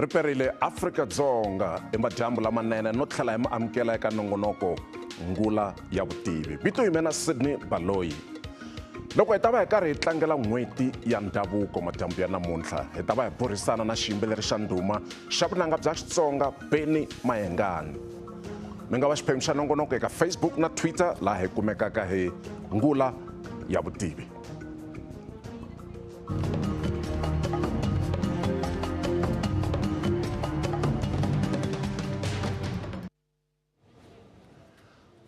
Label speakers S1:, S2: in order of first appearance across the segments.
S1: Ri perile Afrika-Dzonga i madyambu lamanene no tlhela hi mi amukela eka nongonoko Ngula ya Vutivi. Vito hi mina Sydney Baloyi. Loko hi ta va hi karhi hi tlangela n'hweti ya ndhavuko madyambu ya namuntlha, hi ta va hi burisana na xiyimbeleri xa ndhuma xa vunanga bya Xitsonga Benny Mayengani. Mi nga va xiphemu xa nongonoko eka Facebook na Twitter laha hi kumekaka hi Ngula ya Vutivi.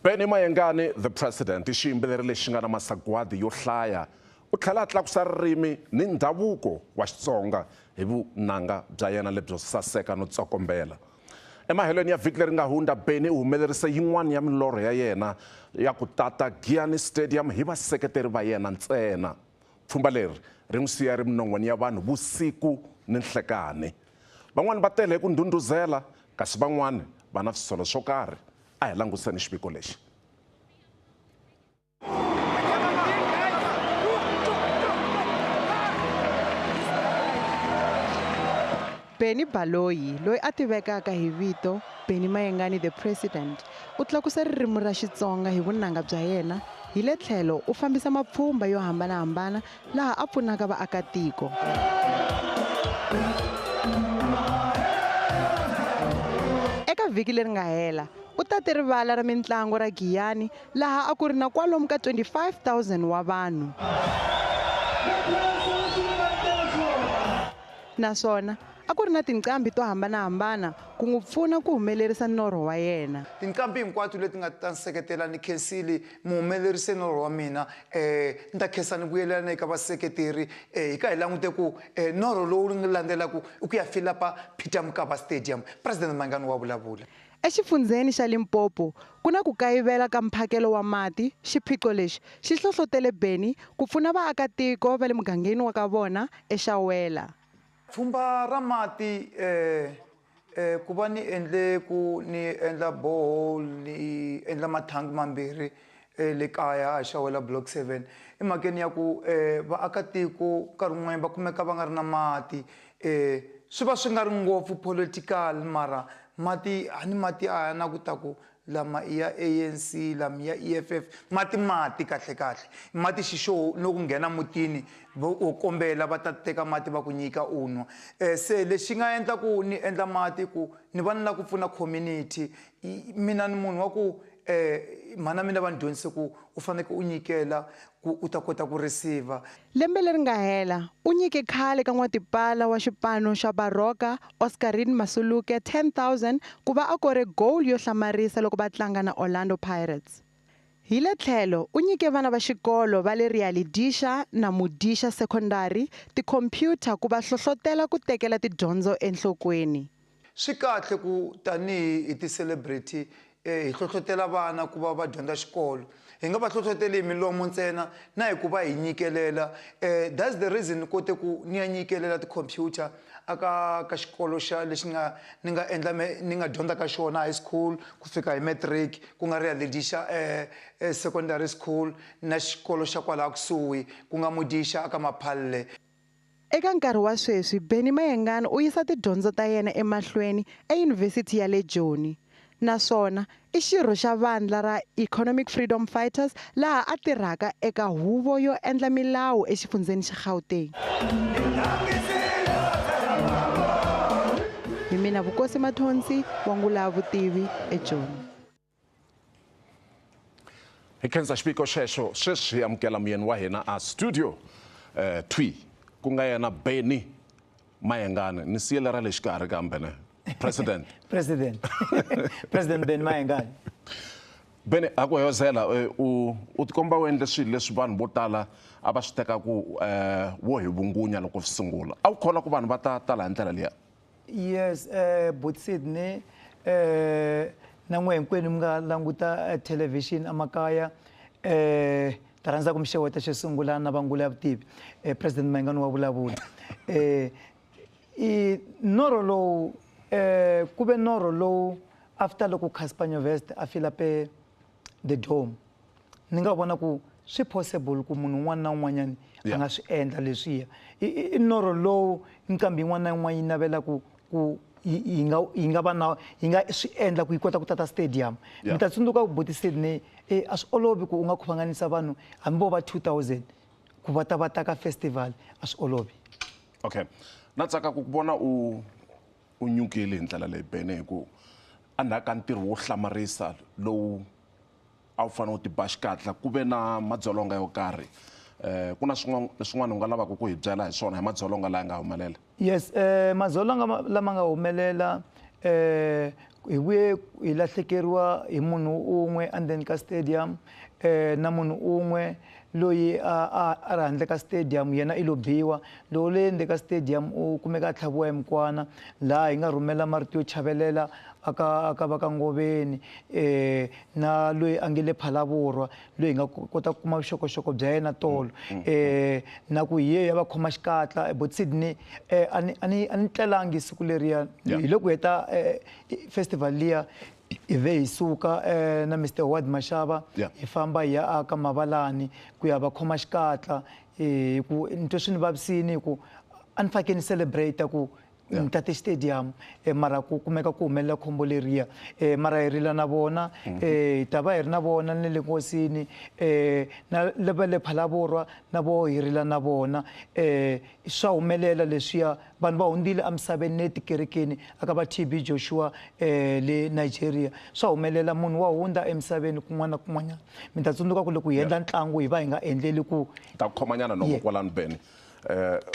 S1: Benny Mayengani the President i xiyimbeleri lexi nga na masagwadi yo hlaya. U tlhela a tlakusa ririmi ni ndhavuko wa Xitsonga hi vunanga bya yena lebyo saseka no tsokombela. Emahelweni ya vhiki leri nga hundza, Benny u humelerise yin'wana ya milorho ya yena ya ku tata Giyani Stadium hi vaseketeri va yena ntsena. Pfhumba leri ri n'wi siya ri minon'weni ya vanhu vusiku ni nhlekani. Van'wana va tele hi ku ndhundhuzela, kasi van'wana va na swisolo swo karhi. A hi languseni xiviko lexi.
S2: Benny Baloyi, loyi a tivekaka hi vito Benny Mayengani the President, u tlakusa ririmi ra Xitsonga hi vunanga bya yena. Hi le tlhelo u fambisa mapfhumba yo hambanahambana laha a pfunaka vaakatiko. Eka vhiki leri nga hela, u tate rivala ra mintlangu ra Giyani laha a ku ri na kwalomu ka 25,000 wa vanhu. Naswona a ku ri na tinqambi to hambanahambana ku n'wi pfuna ku humelerisa norho wa yena.
S3: Tinqambi hinkwato leti nga ta nseketela ni khensile, mi humelerise norho wa mina. Ni ta khensa ni vuyelelana eka vaseketeri. Hi ka hi langute ku norho lowu ni landzelaka i ku ya filapa Peter Mokaba Stadium. President Mayengani wa vulavula.
S2: Exifundzheni xa Limpopo ku na ku kayivela ka mphakelo wa mati. Xiphiqo lexi xi hlohlotele Benny ku pfuna vaakatiko va le mugangeni wa ka vona eXawela.
S3: Pfhumba ra mati ku va ni endle ku ni endla borehole ni endla mathangi mambirhi le kaya a Xawela Block 7 emhakeni ya ku vaakatiko nkarhi wun'wanyana va kumeka va nga ri na mati. Swi va swi nga ri ngopfu political mara mati a ni mati a ya na ku ta ku lama i ya ANC lama ya EFF mati mati kahle kahle mati xixo loko nghena mutini u kombela va ta teka mati va ku nyika u nwa. Se lexi nga endla ku ni endla mati ku ni va ni la ku pfuna community. Mina ni munhu wa ku mhana mina va ni dyondzise ku u fanekele u nyikela ku u ta kota ku receiver.
S2: Lembe leri nga hela, u nyike khale ka n'watipala wa xipano xa Baroka, Oscarine Masuluke 10,000 ku va a kore goal yo hlamarisa loko va tlanga na Orlando Pirates. Hi le tlhelo, u nyike vana va xikolo va le Realidisha na Mudisha Secondary tikhomphyuta ku va hlohlotela ku tekela tidyondzo enhlokweni.
S3: Swi kahle ku tanihi hi ti-celebrity hi hlohlotela vana ku va va dyondza xikolo. Hi nga va hlohloteli hi milomo ntsena na hi ku va hi nyikelela. That's the reason ni kote ku ni ya nyikelela tikhomphyuta aka ka xikolo xa lexi nga ni nga endla ni nga dyondza ka xona high school ku fika hi matric ku nga Realidisha secondary school na xikolo xa kwalaha kusuhi ku nga Mudisha aka Maphalle.
S2: Eka nkarhi wa sweswi, Benny Mayengani u yisa tidyondzo ta yena emahlweni eYunivhesiti ya le Joni. Naswona i xirho xa vandla ra Economic Freedom Fighters laha a tirhaka eka huvo yo endla milawu exifundzheni xa Gauteng. Hi mina Vukosi Mathonsi wa Ngula ya Vutivi eJoni.
S1: Hi khensa xiviko xexo. Sweswi hi amukela muyeni wa hina a studio Thwi ku nga yena Benny Mayengani. Ni siyele ra le xikarhi kambe ne President.
S4: President. President Benny Mayengani.
S1: Benny, a ku hozela u tikomba u endle swilo leswi vanhu vo tala a va swi teka ku wo hi vungunya loko swi sungula. A wu kholwa ku vanhu va ta tala hi ndlela liya?
S4: Yes, But Sydney, na n'we hinkwenu mi nga languta television emakaya, ta rhandza ku mi xeweta xo sungula na vangula ya vutivi. President Mayengani wa vulavula. I norho lowu, ku ve norho lowu after loko Cassper Nyovest a filape the dome. Ni nga vona ku swi possible ku munhu un'wana na un'wanyani a nga swi endla leswiya. I norho lowu nqambi yin'wana na yin'wana yi navelaka ku yi nga va na yi nga swi endla ku yi kota ku tata stadium. Mi ta tsundzuka ku Buti Sydney a swi olovi ku u nga khuvanganisa vanhu hambi vo va 2000 ku va ta va ta ka festival, a swi olovi.
S1: Okay, na tsaka ku vona u nyukile hi ndlela leyi Benny, hi ku endzhaku ka ntirho wo hlamarisa lowu a wu fanele u tiba xikatla ku ve na madzolonga yo karhi. Ku na swin'wana u nga lavaka ku hi byela hi swona hi madzolonga laya nga humelela?
S4: Yes, madzolonga lama nga humelela, hi vuye hi lahlekeriwa hi munhu un'we endzeni ka stadium, na munhu un'we loyi a ri handle ka stadium, yena i lo biwa. Loko le ndzeni ka stadium u kumeka a tlhaviwa hi mukwana, laha hi nga rhumela marito yo chavelela aka va ka Ngoveni, na loyi a nge le Phalaborwa, loyi hi nga kota ku kuma vuxokoxoko bya yena tolo, na ku hi ye ya va khoma xikatla. But Sydney, a ni tlelangi siku leriya. Hi loko heta festival liya, hi ve hi suka na Mr Ward Mashaba, hi famba hi ya aka Mavalani ku ya va khoma xikatla. Hi ku ni twe swi ni vavisini hi ku a ni fanekele ni celebrate ku ni tate stadium, mara ku kumeka ku humelela khombo leriya. Mara hi rila na vona, hi ta va hi ri na vona ni le nkosini, na va le Phalaborwa na vo hi rila na vona. Swa humelela leswiya, vanhu va hundzile emisaveni ne tikerekeni aka va TB Joshua le Nigeria. Swa humelela, munhu wa hundza emisaveni kun'wana na kun'wanyana. Mi ta tsundzuka ku loko hi endla ntlangu hi va hi nga endleli ku
S1: ta ku khomanyana loko kwalano Benny.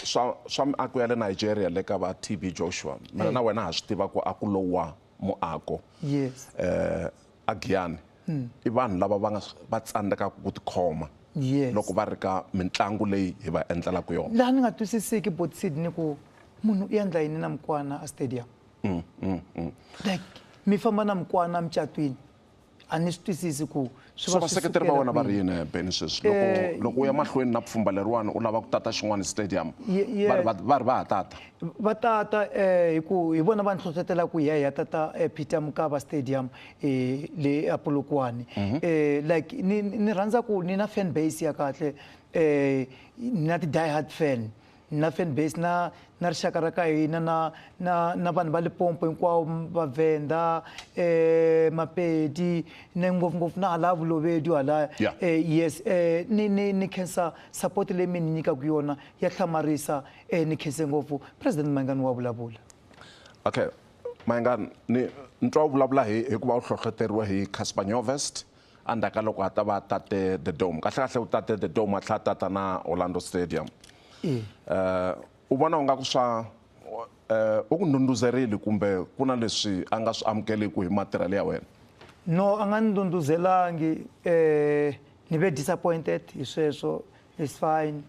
S1: Swa miako ya le Nigeria le ka va TB Joshua, mina na wena ha swi tiva ku a ku lowa muako.
S4: Yes.
S1: A Giyani i vanhu lava va nga va tsandzekaka ku tikhoma loko va ri ka mitlangu leyi hi va endlelaka yona.
S4: Laha ni nga twisisiki Buti Sydney ku munhu u endla yini na mukwana a stadium. Like mi famba na mukwana mucatwini, a ni swi twisisi ku
S1: swi vaseketeri va wena va ri yini Benny sweswi loko u ya mahlweni na pfhumba leriwani u lava ku tata xin'wana stadium, va ri va ha tata?
S4: Va tata, hi ku hi vona va ni hlohletela ku hi ya tata Peter Mokaba Stadium le a Polokwane. Like ni rhandza ku ni na fan base ya kahle, ni na ti die hard fan, na fan base na rixaka ra ka hina, na vanhu va Limpopo hinkwavo, Vavenda, Mapedi, na ngopfungopfu na hala Vulovedu hala. Yes, ni khensa support leyi mi ni nyikaka yona ya hlamarisa, ni khense ngopfu. President Mayengani wa vulavula.
S1: Okay, Mayengani, ni twa u vulavula hikuva u hlohloteriwe hi Cassper Nyovest endzhaku ka loko a ta va tate The Dome. Kahle kahle u tate The Dome a tlhela tata na Orlando Stadium. U vona u nga ku swa u ku ndhundhuzerile kumbe ku na leswi a nga swi amukeliku hi matirhelo ya wena?
S4: No, a nga ni ndhundhuzelangi. Ni ve disappointed hi sweswo, it's fine.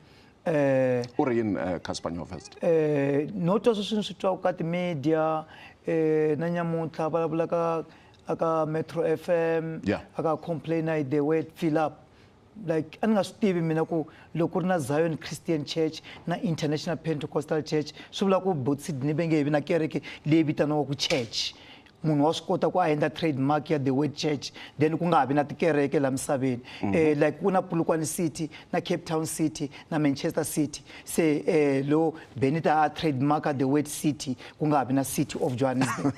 S1: U ri yini Cassper Nyovest?
S4: No twa sweswi ni swi twaka ka ti-media, na nyamuntlha vulavula ka aka Metro FM, aka complain hi the word fill up. Like a ni nga swi tivi mina ku loko ku ri na Zion Christian Church na International Pentecostal Church, swi vula ku Buti Sydney va nge he vi na kereke leyi vitaniwaka church. Munhu wa swi kota ku a endla trademark ya the word church, then ku nga ha vi na tikereke laha misaveni. Like ku na Polokwane City na Cape Town City na Manchester City, se lo Benita a trademark the word city, ku nga ha vi na City of Johannesburg.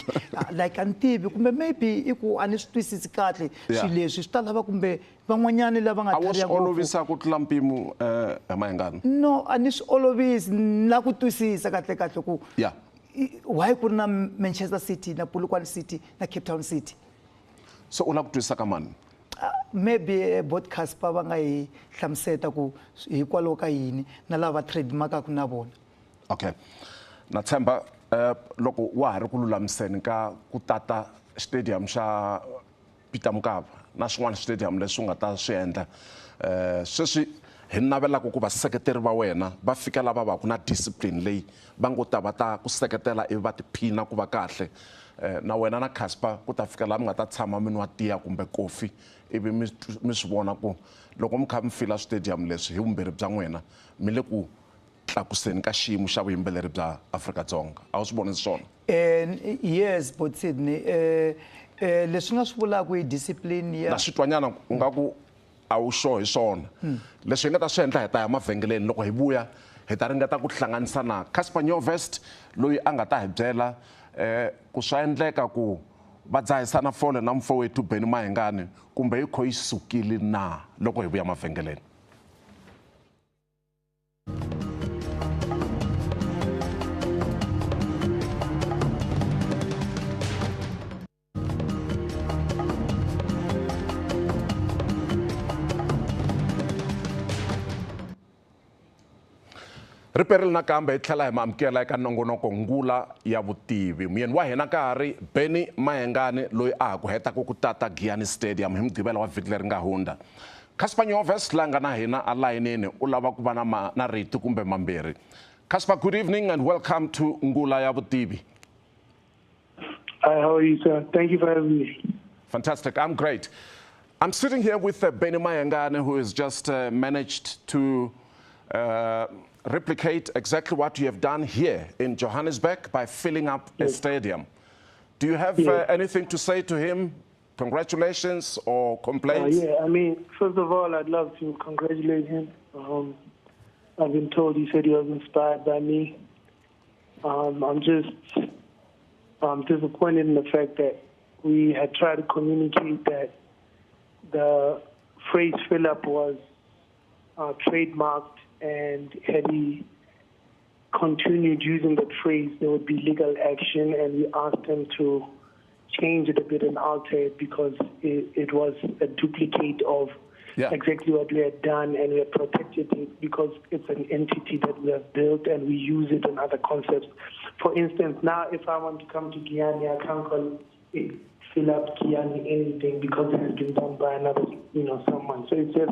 S4: Like a ni tivi kumbe maybe i ku a ni swi twisisi kahle swilo leswi, swi ta lava kumbe van'wanyani lava nga
S1: A wo swi olovisa ku tlula mpimo hi Mayengani?
S4: No, a ni swi olovisi, ni lava ku twisisa kahle kahle ku why ku ri na Manchester City na Polokwane City na Cape Town City.
S1: So u lava ku twisisa ka mani?
S4: Maybe both Cassper va nga hi hlamuseta ku hikwalaho ka yini na lava trademarkaka na vona.
S1: Okay, na tshemba loko wa ha ri ku lulamiseni ka ku tata stadium xa Peter Mokaba na swin'wana stadium leswi u nga ta swi endla, sweswi hi navelaka ku vaseketeri va wena va fika lava va ku na discipline leyi va ngo ta va ta ku seketela ivi va tiphina ku va kahle. Na wena na Cassper ku ta fika laha mi nga ta tshama mi nwa tiya kumbe kofi ivi mi swi vona ku loko mi kha mi fila stadium leswi hi vumbirhi bya n'wina mi le ku tlakuseni ka xiyimo xa vuyimbeleri bya Afrika-Dzonga. A wu swi voni swona?
S4: Yes, Buti Sydney. Leswi nga swi vulaka hi discipline ya
S1: na swi twanyana u nga ku a wu sure hi swona. Leswi hi nga ta swi endla hi ta ya mavhengeleni, loko hi vuya hi ta ringeta ku hlanganisa na Cassper Nyovest loyi a nga ta hi byela Ku swa endleka ku va dzahisana fole na mfowethu Benny Mayengani kumbe yi kho yi sukile na loko hi vuya mavhengeleni. Riperile nakambe hi tlhela hi maamukela eka nongonoko Ngula ya Vutivi. Muyeni wa hina ka ha ri Benny Mayengani loyi a ha ku hetaka ku tata Giyani Stadium hi Mugqivela wa vhiki leri nga hundza. Cassper Nyovest la nga na hina alayinini u lava ku va na rito kumbe mambirhi. Cassper, good evening and welcome to Ngula ya Vutivi.
S5: Hi, how are you, sir? Thank you for having me.
S1: Fantastic. I'm great. I'm sitting here with Benny Mayengani, who has just managed to replicate exactly what you have done here in Johannesburg by filling up a stadium. Do you have anything to say to him? Congratulations or complaints?
S5: Yeah, I mean, first of all, I'd love to congratulate him. I've been told he said he was inspired by me. I'm just disappointed in the fact that we had tried to communicate that the phrase fill up was trademarked, and had he continued using that phrase, there would be legal action, and we asked him to change it a bit and alter it because it was a duplicate of exactly what we had done, and we had protected it because it's an entity that we have built and we use it in other concepts. For instance, now if I want to come to Giyani, I can't call it fill up Giyani anything because it has been done by another, you know, someone. So it's just,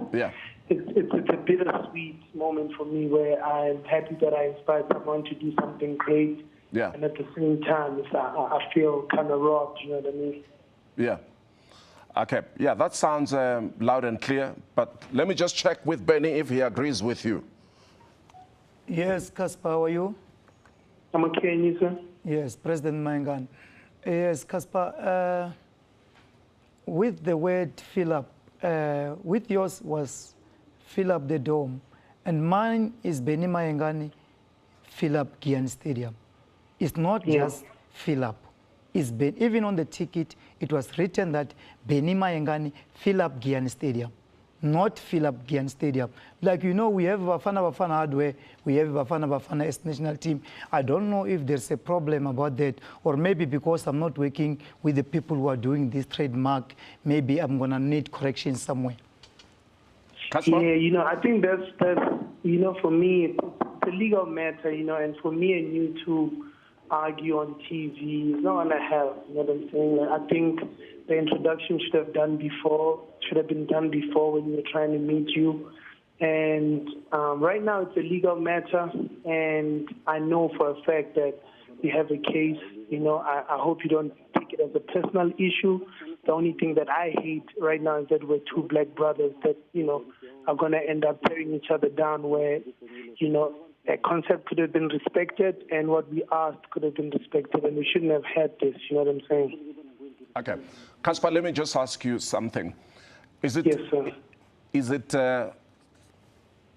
S5: it's a bittersweet moment for me where I'm happy that I inspired someone to do something great. Yeah. And at the same time, it's, I feel kind of robbed, you know what I mean?
S1: Yeah. Okay. Yeah, that sounds loud and clear. But let me just check with Benny if he agrees with you.
S4: Yes, Cassper, how are you?
S5: I'm okay, and you, sir?
S4: Yes, President Mayengani. Yes, Cassper, with the word fill up, with yours was fill up the dome, and mine is Benny Mayengani, fill up Giyani Stadium. It's not just fill up. It's been, even on the ticket, it was written that Benny Mayengani, fill up Giyani Stadium, not fill up Giyani Stadium. Like, you know, we have Bafana Bafana hardware, we have Bafana Bafana as national team. I don't know if there's a problem about that, or maybe because I'm not working with the people who are doing this trademark, maybe I'm gonna need correction somewhere.
S5: Yeah, you know, I think that's you know, for me, it's a legal matter, you know, and for me and you to argue on TV is not gonna help, you know what I'm saying? Like, I think the introduction should have been done before when we were trying to meet you. And right now it's a legal matter, and I know for a fact that we have a case. You know, I hope you don't take it as a personal issue. The only thing that I hate right now is that we're two black brothers that, you know, are going to end up tearing each other down where, you know, that concept could have been respected and what we asked could have been respected, and we shouldn't have had this, you know what I'm saying?
S1: Okay. Cassper, let me just ask you something. Is it,
S5: yes, sir.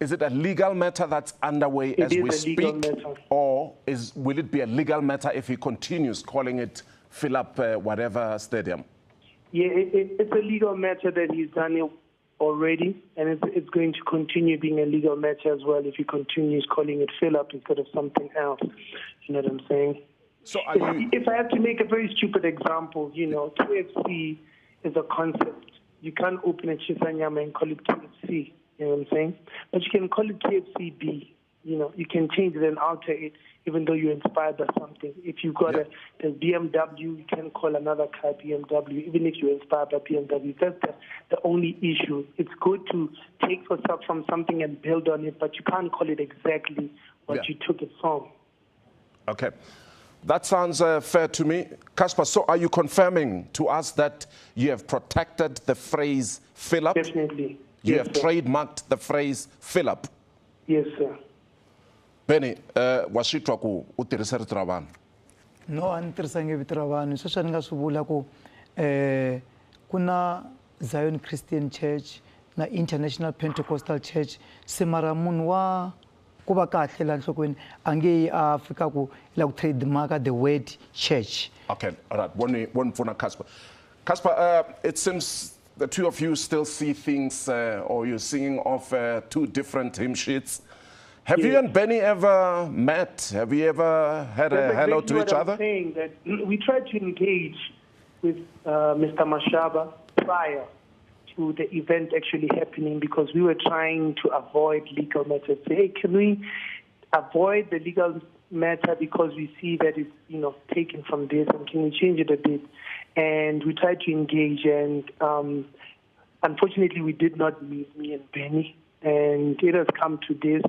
S1: Is it a legal matter that's underway as we speak? Or will it be a legal matter if he continues calling it fill up whatever stadium?
S5: Yeah, it's a legal matter that he's done it already, and it's going to continue being a legal matter as well if he continues calling it fill up instead of something else. You know what I'm saying?
S1: So are you...
S5: If I have to make a very stupid example, you know, KFC is a concept. You can't open a Chisanyama and call it KFC, you know what I'm saying? But you can call it KFCB, you know, you can change it and alter it even though you're inspired by something. If you've got the BMW, you can call another car BMW, even if you're inspired by BMW. That's the only issue. It's good to take from something and build on it, but you can't call it exactly what you took it from.
S1: Okay. That sounds fair to me. Cassper, so are you confirming to us that you have protected the phrase fill up?
S5: Definitely.
S1: You have trademarked the phrase fill up?
S5: Yes, sir.
S1: Benny, wa swi twa ku u tirhisa rito ra vanhu?
S4: No, a ni tirhisangi vito ra vanhu. Sweswi ni nga swi vula ku ku na Zion Christian Church na International Pentecostal Church, se mara munhu wa ku va kahle laha nhlokweni a nge yi a fika ku la ku trademark the word church.
S1: Okay, all right. One pfuna Cassper. Cassper, it seems the two of you still see things, or you're singing off two different hymn sheets. Have you and Benny ever met? Have you ever had a hello to each other?
S5: I'm saying that we tried to engage with Mr. Mashaba prior to the event actually happening, because we were trying to avoid legal matters. Say, hey, can we avoid the legal matter because we see that it's, you know, taken from this, and can we change it a bit? And we tried to engage, and unfortunately we did not meet, me and Benny, and it has come to this,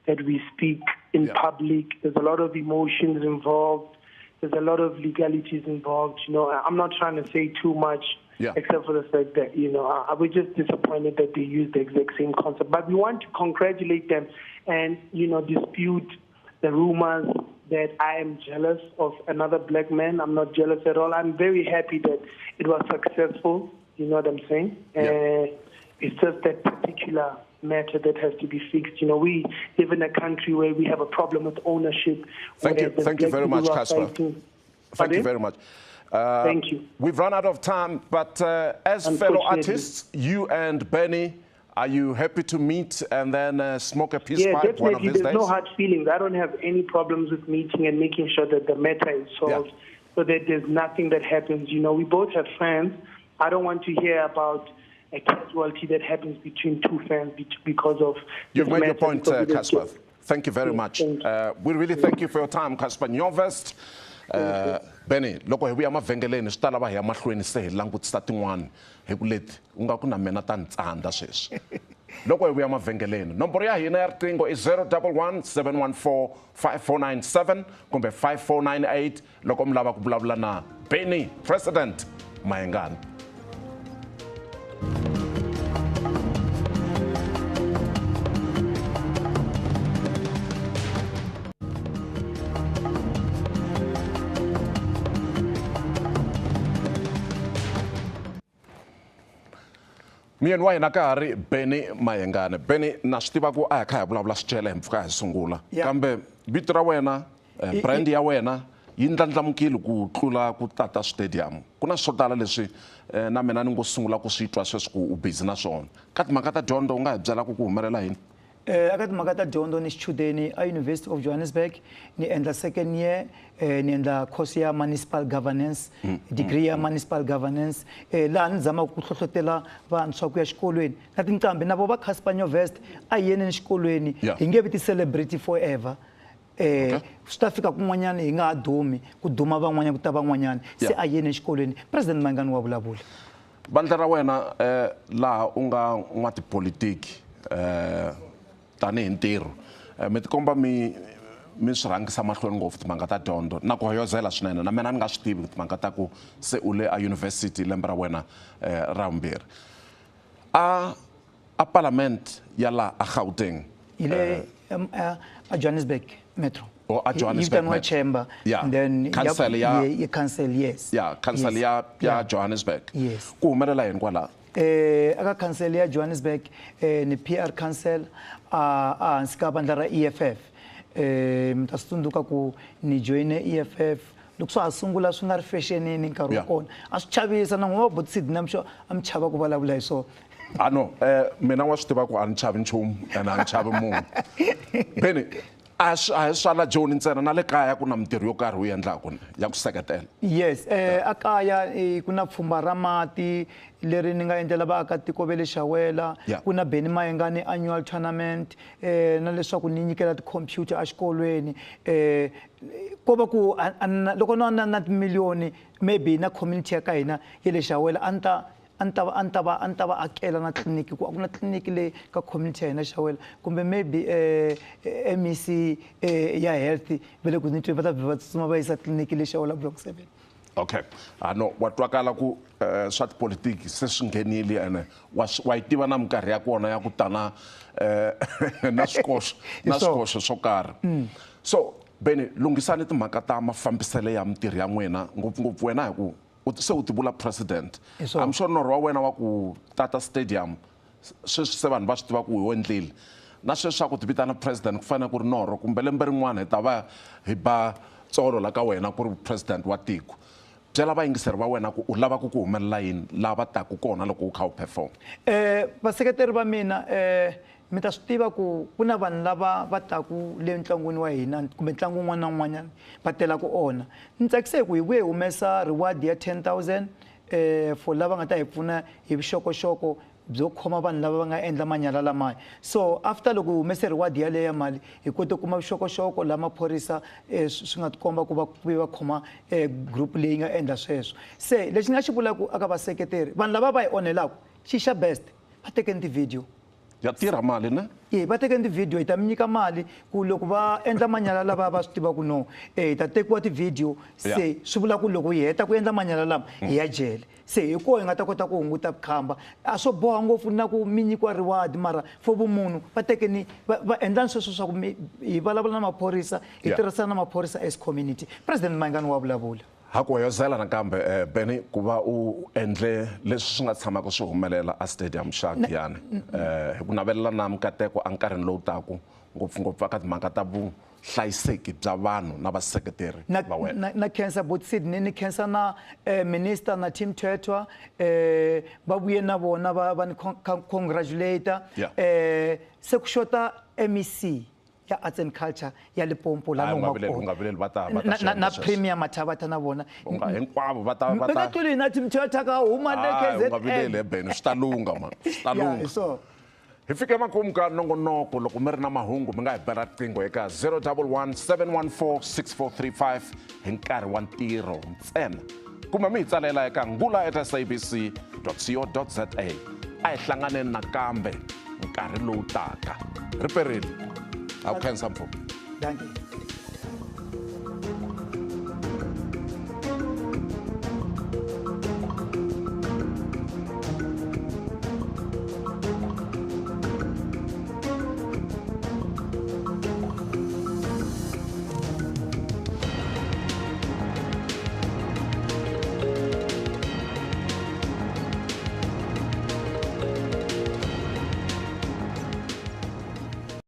S5: that we speak in public. There's a lot of emotions involved. There's a lot of legalities involved. You know, I'm not trying to say too much, except for the fact that, you know, I was just disappointed that they used the exact same concept. But we want to congratulate them and, you know, dispute the rumors that I am jealous of another black man. I'm not jealous at all. I'm very happy that it was successful. You know what I'm saying? Yeah. It's just that particular matter that has to be fixed. You know, we live in a country where we have a problem with ownership.
S1: Thank you. Thank you very much, Cassper. Thank you very much.
S5: Thank you.
S1: We've run out of time, but as fellow artists, you and Benny, are you happy to meet and then smoke a peace pipe one of these days?
S5: There's no hard feelings. I don't have any problems with meeting and making sure that the matter is solved, so that there's nothing that happens. You know, we both have fans. I don't want to hear about a casualty that happens between two fans because of...
S1: You've made your point, Cassper. Thank you very much. We really thank you for your time, Cassper Nyovest. Benny, loko hi vuya mavhengeleni swi ta lava hi ya mahlweni se hi langutisa tin'wana hi ku leti u nga ku na mina ta ntsandza sweswi. Loko hi vuya mavhengeleni, nomboro ya hina ya riqingho i 011 714 5497 kumbe 5498 loko mi lava ku vulavula na Benny President Mayengani. Miyeni wa hina ka ha ri Benny Mayengani. Benny, na swi tiva ku a hi kha hi vulavula swichele hi mpfhuka hi sungula, kambe vito ra wena, brand ya wena yi ndlandlamukile ku tlula ku tata stadium. Ku na swo tala leswi na mina ni ngo sungula ku swi twa sweswi ku u busy na swona. Ka timhaka ta dyondzo u nga hi byela ku ku humelela yini?
S4: Aka timhaka ta dyondzo ni xichudeni a University of Johannesburg, ni endla second year, ni endla course ya municipal governance, degree ya municipal governance, laha ni zamaka ku hlohlotela vantshwa ku ya xikolweni. Na tinqambi na vo va Cassper Nyovest a hi yeneni xikolweni, hi nge vi ti-celebrity forever. Swi ta fika kun'wanyana hi nga ha dumi, ku duma van'wanyana ku ta van'wanyana, se a yeni exikolweni. President Mayengani wa vulavula.
S1: Vandla ra wena laha u nga n'watipolitiki tanihi ntirho, mi tikomba mi swi rhangisa mahlweni ngopfu timhaka ta dyondzo na ku hoyozela swinene. Na mina ni nga swi tivi timhaka ta ku se u le a university lembe ra wena ra vumbirhi. A parliament ya laha a Gauteng,
S4: hi le a Johannesburg Metro.
S1: Or a Johannesburg Metro.
S4: Chamber.
S1: Yeah.
S4: And then
S1: council ya
S4: council, yes.
S1: Yeah, council ya Johannesburg.
S4: Yes.
S1: Ku humelela yini kwala?
S4: Aka council ya Johannesburg, ni PR council a hansi ka vandla ra EFF. Mi ta swi tsundzuka ku ni joyine EFF loko swa ha sungula swi nga ri fashionini nkarhi wa kona. A swi chavisa na n'wina va Bot Sydney, I'm sure a mi chava ku vulavula hi swona.
S1: Ah no, mina wa swi tiva ku a ni chavi nchumu ene a ni chavi munhu. Benny, a hi swa la Joni ntsena, na le kaya ku na mintirho yo karhi u endlaka ya ku seketela.
S4: Yes, a kaya ku na pfhumba ra mati leri ni nga endlela vaakatiko va le Xawela, ku na Benny Mayengani annual tournament, na leswaku ni nyikela tikhompyuta exikolweni. Ko va ku loko no na timiliyoni maybe na community ya ka hina ya le Xawela, a ni ta a ni ta va akela na tliliniki, ku a ku na tliliniki leyi ka community ya hina Xawela, kumbe maybe MEC ya health va le ku ni twe va ta va tsutsuma va yisa tliliniki le Xawela block 7.
S1: Okay. No, wa twakala ku swa tipolitiki se swi nghenile ene wa yi tiva na minkarhi ya kona ya ku tana na swikoxo na swikoxo swo karhi. So Benny, lunghisani timhaka ta mafambiselo ya mintirho ya n'wina, ngopfungopfu wena hi ku se u ti vula president. I'm sure norho wa wena wa ku tata stadium sweswi se vanhu va swi tiva ku u endlile. Na sweswi ku ti vitana president ku fanele ku ri norho, kumbe lembe rin'wana hi ta va hi ba tsolo la ka wena ku ri president wa tiko. Byela vayingiseri va wena ku u lava ku ku humelela yini lava taku kona loko u kha u perform.
S4: Vaseketeri va mina, mi ta swi tiva ku ku na vanhu lava va taku le ntlangwini wa hina kumbe ntlangu wun'wana na wun'wanyana va tela ku onha. Ni tsakise hi ku hi vuye hi humesa reward ya 10 000 for lava nga ta hi pfuna hi vuxokoxoko byo khoma vanhu lava va nga endla manyala lamaya. So after loko hi humese reward yaleyo ya mali, hi kote ku kuma vuxokoxoko la maphorisa, swi nga tikomba ku va ku ve va khoma group leyi nga endla sweswo. Se lexi ni nga xi vulaka aka vaseketeri, vanhu lava va hi onhelaka, xixa best va tekeni ti-video.
S1: Ya tirha mali ne?
S4: E, va tekeni ti-video, hi ta mi nyika mali ku loko va endla manyala lava va swi tiva ku no, hi ta tekiwa ti-video. Se swi vula ku loko hi heta ku endla manyala lama, hi ya jele. Se hi koho hi nga ta kota ku hunguta vukhamba. A swo boha ngopfu na ku mi nyikiwa reward, mara for vumunhu va tekeni va endlani sweswo swa ku hi vulavula na maphorisa, hi tirhisana na maphorisa as community. President Mayengani wa vulavula.
S1: Ha ku hoyozela nakambe, Benny, ku va u endle leswi swi nga tshamaka swi humelela a stadium xa Giyani. Hi ku navelela na mikateko enkarhini lowu taku, ngopfungopfu eka timhaka ta vuhlayiseki bya vanhu na vaseketeri va wena.
S4: Na khensa bot Sydney, ni khensa na minister na team Thethwa, va vuye na vona va ni congratulate. Se ku xota MEC ya Arts and Culture ya Limpopo la
S1: Hayi,
S4: ni
S1: u nga
S4: humaka
S1: vileli, u
S4: kona.
S1: nga vileli, va ta
S4: Na,
S1: swi
S4: na,
S1: endla
S4: na
S1: sweswo.
S4: Premier Mathabatha na vona.
S1: U nga hinkwavo va ta va
S4: Va nga
S1: ta
S4: tluli na team Thethwa ka huma le
S1: Hayi, u nga vileli.
S4: KZN.
S1: He Benny, swi ta lungha man, swi ta
S4: Ya,
S1: lungha.
S4: hi swona.
S1: Hi fike makumu ka nongonoko. Loko mi ri na mahungu, mi nga hi bela riqingho eka 011 714 6435 hi nkarhi wa ntirho ntsena, kumbe mi hi tsalela eka ngula@sabc co za. A hi hlanganeni nakambe nkarhi lowu taka. Ri perile, a ku khensa mpfhuka.
S4: Dankie.